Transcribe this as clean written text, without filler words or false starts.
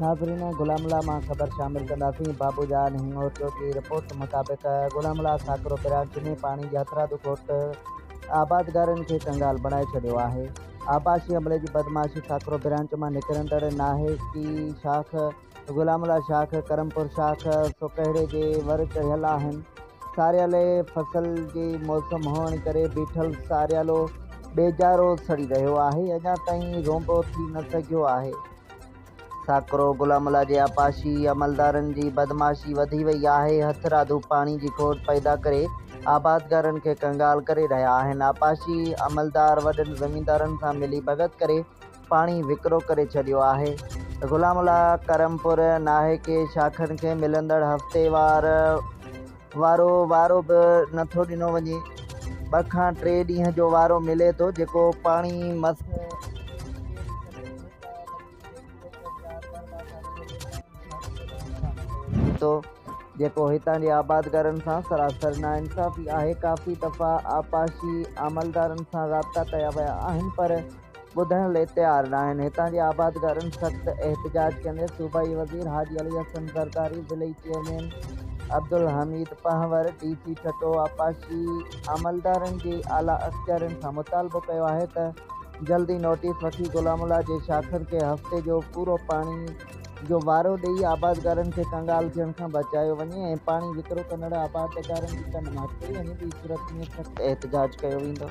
ناظرين غلام الله مان خبر شامل ڪنداسين بابو جان هڱورجو جي رپورٽ مطابق غلام الله ساڪرو برانچ ۾ پاڻي جي هٿرادو کوٽ آبادگارن کي ڪنگال بڻائي ڇڏيو آهي آبپاشي عملي جي بدمعاشي ساڪرو برانچ مان نڪرندڙ ناهيڪي شاخ غلام الله شاخ ڪرمپور شاخ سوڪهڙي جي ور چڙهيل آهن ساريالي فصل جي موسم هئڻ ڪري بيٺل ساريالو ٻيجارو سڙي رهيو آهي اڃا تائين رونبو ٿي نه سگهيو آهي. ساڪرو غلام الله جي آبپاشي عملدارن جي بدمعاشي وڌي وئي آهي، هٿرادو پاڻي جي کوٽ پيدا ڪري آبادگارن کي ڪنگال ڪري رهيا آهن، آبپاشي عملدار وڏن زميندارن سان ملي ڀڳت ڪري پاڻي وڪرو ڪري ڇڏيو آهي، غلام الله ڪرمپور ناهيڪي شاخن کي ملندڙ هفتيوار وارو وارو به نٿو ڏنو وڃي، ٻه کان ٽي ڏينهن جو وارو ملي ٿو جيڪو پاڻي مس ٿو جيڪو هتان جي آبادگارن سان سراسر ناانصافي آهي، ڪافي دفعا آبپاشي عملدارن سان رابطا ڪيا ويا آهن پر ٻڌڻ لئي تيار ناهن، هتان جي آبادگارن سخت احتجاج ڪندي صوبائي وزير حاجي علي حسن زرداري، ضلعي chairman Abdul Hameed Panhwar, D C Thatta, آبپاشي عملدارن جي اعليٰ اختيارين کان مطالبو ڪيو آهي ته جلدي نوٽيس وٺي غلام الله جي شاخن کي هفتي جو پورو پاڻي جو وارو ڏئي آبادگارن کي ڪنگال ٿيڻ کان بچايو وڃي ۽ پاڻي وڪرو ڪندڙ آبادگارن جي ڪن مات ڪئي وڃي ٻي صورت ۾ سخت احتجاج ڪيو ويندو.